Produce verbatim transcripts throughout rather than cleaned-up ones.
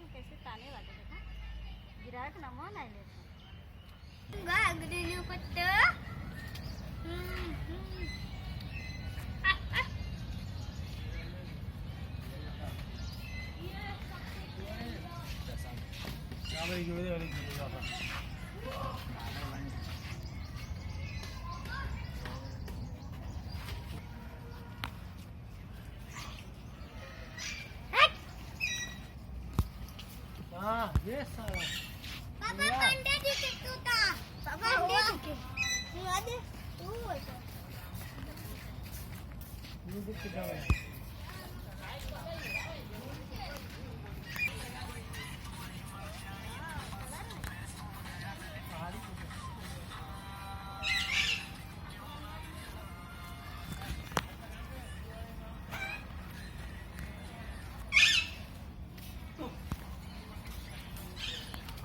कैसे ताने वाले देखा, गिराक ना मन आइले। गागरी पत्ता। हम्म, हम्म। हाँ, ये साला। पापा, या। पंडित जी के तू था। पापा, पंडित जी के। तू आ दे, तू बोल। ये देख के जाओ।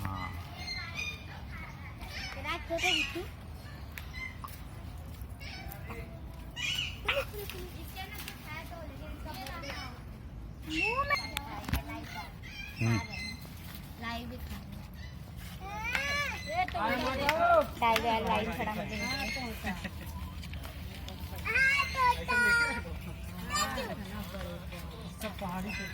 हाँ। मुंह में। हम्म। टाइगर लाइन खड़ा हो गई। सब पहाड़ी पे।